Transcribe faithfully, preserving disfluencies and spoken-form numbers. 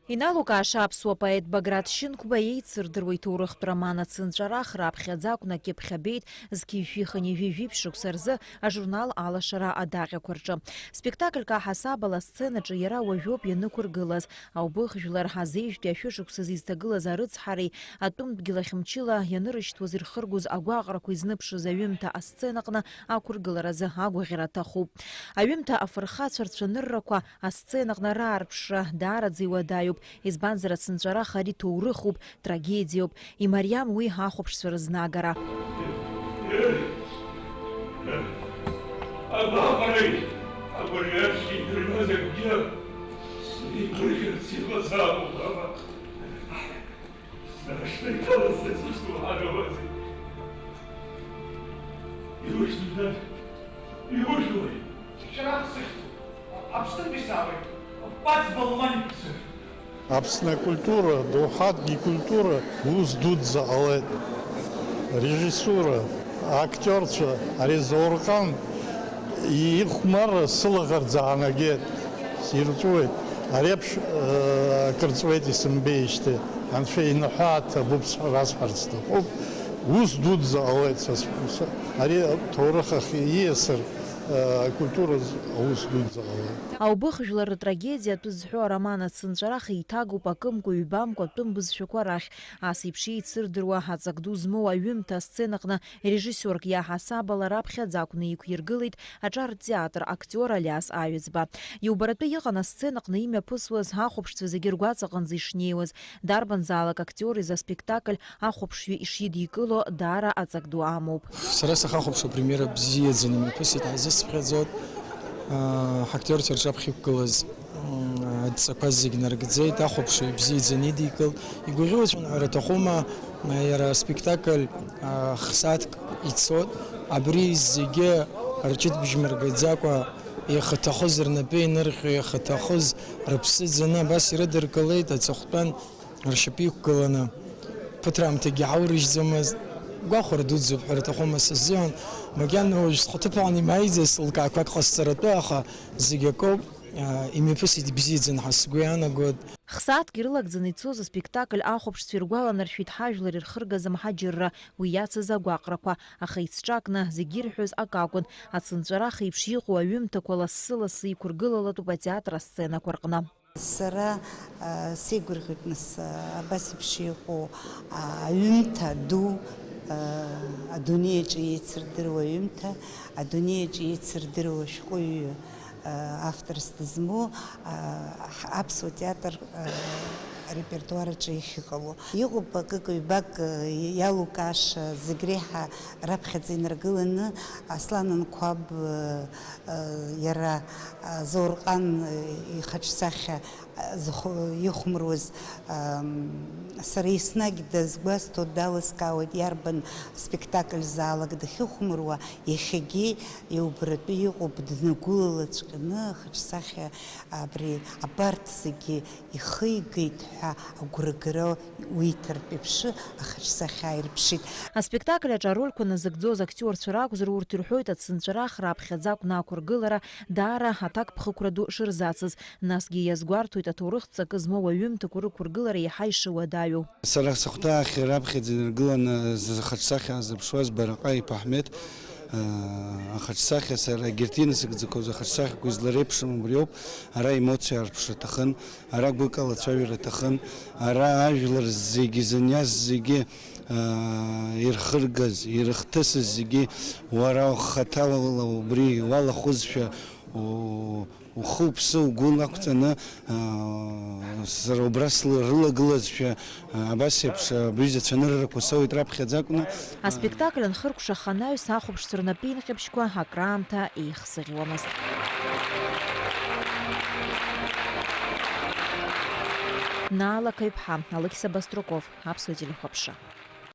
Иналукааша аԥсуа поет Баграт Шьынқәба еицырдыруа иҭоурыхтә роман Ацынҵәарах раԥхьаӡа акәны акьыԥхь абеит, зқьи жәшәи хынҩажәи жәиԥшь шықәса рзы ажурнал Алашара адаҟьақәа рҿы. Спектакльк аҳасабала асценаҿы иара уажәоуп ианықәыргылаз, Аубыхжәлар азеижәтәи ашәышықәсазы изҭагылаз арыцҳареи атәым дгьыл ахь мчыла ианырышьҭуаз ирхыргоз агәаҟрақәа изныԥшыз аҩымҭа асценаҟны ақәыргыларазы агәаӷьра аҭахуп. Аҩымҭа афырхацәа рцәаныррақәа асценаҟны раарԥшра даараӡа иуадаҩуп, избанзар, ацынҵәарах ари ҭоурыхуп, трагедиоуп, имариам уи ахәаԥшцәа рызнагара. Агәаҟреи агәырҩареи идырҩуаз акгьы сеигәырӷьарц иҟазаап, уара. Сара шәнеиҭалаз сызусҭоу ҳагауазеи? Иужәлои, дад, иужәлои? Шәарах сыхьӡуп, Аԥснытәи саауеит, Паӡба Луман иԥсы. Аԥсны акультура, доуҳатәгьы культура ус дуӡӡа ҟалеит. Режиссура, актиорцәа, ари Заурҟан ихәмарра сылаӷырӡ аанагеит, сирҵәуеит. Ари еиԥш, э, акыр ҵуеит исымбеижьҭеи, анцәа иныҳәа аҭабуп сҳәар, расҳәарц сҭахуп. Ус дуӡӡа ҟалеит са сҳәо, са, ари ҭоурых ахь ииасыр, э, акультура з-, аус дуӡӡа ҟалеит. Аубыхжәлар ртрагедиа атәы зҳәо ароман Ацынҵәарах еиҭагоуп акымкәа-ҩбамкәа атәым бызшәақәа рахь. Ас еиԥш еицырдыруа аҵак ду змоу аҩымҭа асценаҟны режиссиорк иаҳасабала раԥхьаӡа акәны иқәиргылеит аҿар театр актиор Алиас Аҩӡба. Иубаратәы иҟан асценаҟны имҩаԥысуаз ахәаԥшцәа зегьы ргәаҵаҟынӡа ишнеиуаз. Дарбанзаалак актиор изы аспектакль ахәаԥшҩы ишидикыло даара аҵак ду амоуп. Сара сахахәаԥшуа премиера бзиаӡаны имҩаԥысит, ҳазысыԥхьаӡоит. Ҳактиорцәа рҿаԥхьа иқәгылаз, м, адҵақәа зегь нарыгӡеит, ахәаԥшҩы ибзиаӡаны идикылт. Игәаӷьуацәан ҳәара аҭахума, иара аспектакль, а, х-сааҭк ицот. Абри зегьы рҷыдбжь мыргаӡакәа, иахьаҭахыз рнапы инырхьо, иахьаҭахыз рыԥсы ӡаны абас ирыдыркылеит аҵыхәтәан. Ршьапы иқәгыланы, ԥыҭраамҭагьы ҳаурыжьӡомызт. Гәахәара дуӡӡоуп ҳәа рҭахума сыззыҳәан, макьана уажә схаҭыԥаан имааиӡаз лкаақәак ҟасҵаратәы, аха зегь акоуп, а, имҩаԥысит ибзиаӡаны ҳәа сгәы иаанагоит. Х-сааҭк ирылагӡаны ицоз аспектакль ахәаԥшцәа иргәаланаршәеит ҳажәлар ирхыргаз амҳаџьырра, уи иацыз агәаҟрақәа, аха ицҿакны зегь ирҳәоз акы акәын, ацынҵәарах еиԥш иҟоу аҩымҭақәа лассы-лассы иқәыргылалатәуп атеатр асценақәа рҟны. Сара, а, сеигәырӷьоит, нас, а, абас еиԥш иҟоу, а, аҩымҭа ду, а, адунеи аҿы еицырдыруа аҩымҭа, адунеи аҿы еицырдыруа ашәҟәыҩҩы, а, авторс дызмоу, а, ҳ-, аԥсуа театр, а, арепертуар аҿы иахьыҟало. Иҟоуп акык-ҩбак, а, иалукааша, зегь реиҳа раԥхьаӡа инаргыланы Аслан Анқәаб, а, Иара, а, Заурҟан, а, ихаҿсахьа, а, зху-, ихәмаруаз, ам, сара еснагь дазгәасҭо, далыскаауеит, иарбан спектакль заалак дахьыхәмаруа, иахьагьы иубаратәы иҟоуп, днагәылалаҵәҟьаны ахаҿсахьа абри абарҭ зегьы ихигеит ҳәа агәрагара уиҭартә еиԥш, ахаҿсахьа ааирԥшит. Аспектакль аҿы арольқәа назыгӡоз актиорцәа ракәзар, урҭ ирҳәоит, ацынҵәарах раԥхьаӡа акәны ақәыргылара даара аҭакԥхықәра ду шырзацыз, насгьы иазгәарҭоит аҭоурыхтә ҵакы змоу аҩымҭақәа рықәыргылара иаҳа ишыуадаҩу. Сара сыхәҭаахь раԥхьаӡа инаргыланы зхаҿсахьа аазырԥшуаз Бараҟа иԥа Аҳмеҭ, аа, ахаҿсахьа, сара егьырҭ инасыгӡақәоз ахаҿсахьақәа излареиԥшым убриоуп, ара аемоциа аарԥшра аҭахын. Ара гәыкала ацәажәара аҭахын, ара ажәлар зегьы, зыниас зегьы, аа, ирхыргаз, ирыхҭысыз зегьы, уара ухаҭала убри уалахәызшәа, у-, ухы-уԥсы угәы нақәҵаны, аа, сара убра сла-, рылагылазшәа, аа, абас еиԥш, абри зацәаныррақәа соуеит раԥхьаӡа акәны. Аспектакль анхыркәшаха анаҩс ахәаԥшцәа рнапы инҟьабжьқәа акраамҭа еихсыӷьуамызт. Наала Қаҩԥҳа, Алықьса Баструков, Аԥсуа телехәаԥшра.